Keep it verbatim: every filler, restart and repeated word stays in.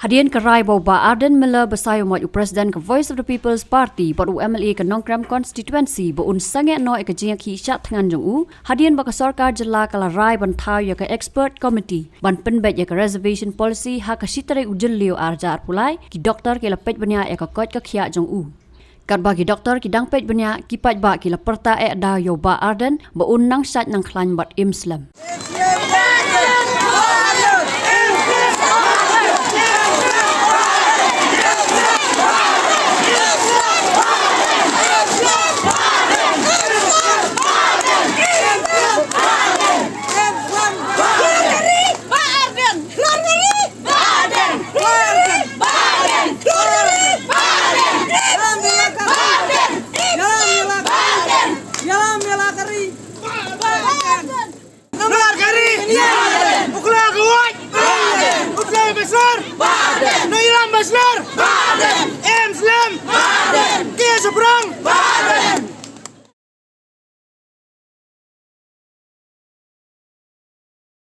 Hadien ka rai ba u Bah Ardent Miller Basaiawmoit, u President ka Voice of the People's Party bad u M L A ka Nongkrem Constituency, ba un sangeh noh ïa ka jingïakhih shad thngan jong u, hadien ba ka sorkar jylla ka la rai ban thaw ïa ka expert committee ban pynbeit ïa ka reservation policy ha ka shi tarik u Jylliew ar hajar arphew lai, ki doktor ki la peit bniah ïa ka koit ka khiah jong u. Katba ki doktor ki dang peit bniah, ki paidbah ki la pyrta eh daw ïa u Bah Ardent ba un nang shait nang khlaiñ bad im slem.